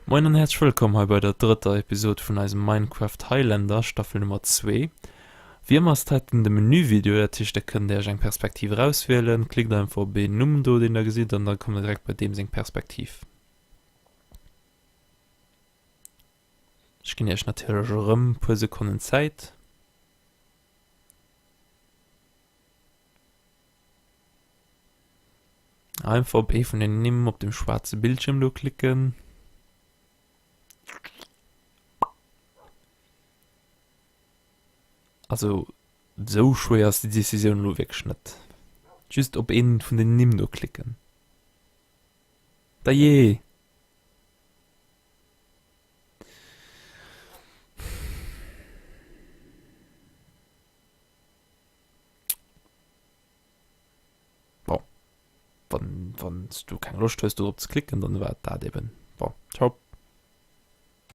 Moin an häerzlech wëllkomm hei bei der drëtter Episode vun eisem Minecraft Highlander Staffel Nummer 2. Wéi ëmmer ass d'heiten de Menü-Video, dat heescht der kënnt iech eng Perspektiv erauswielen, klickt einfach op een Numm do deen der gesitt an da kommt der direkt bei deem seng Perspektiv. Ech ginn iech natierlech erëm puer Sekonnen Zäit. Einfach op ee vun den Nimm op dem schwaarze Bildschirm do klicken. Also sou schwéier ass déi Decisioun elo wierklech net. Just op een vun den Nimm do klicken. Dajee! Bon, wann, wann s du keng Loscht hues do drop ze klicken, dann war et dat eben. Bon, ciao.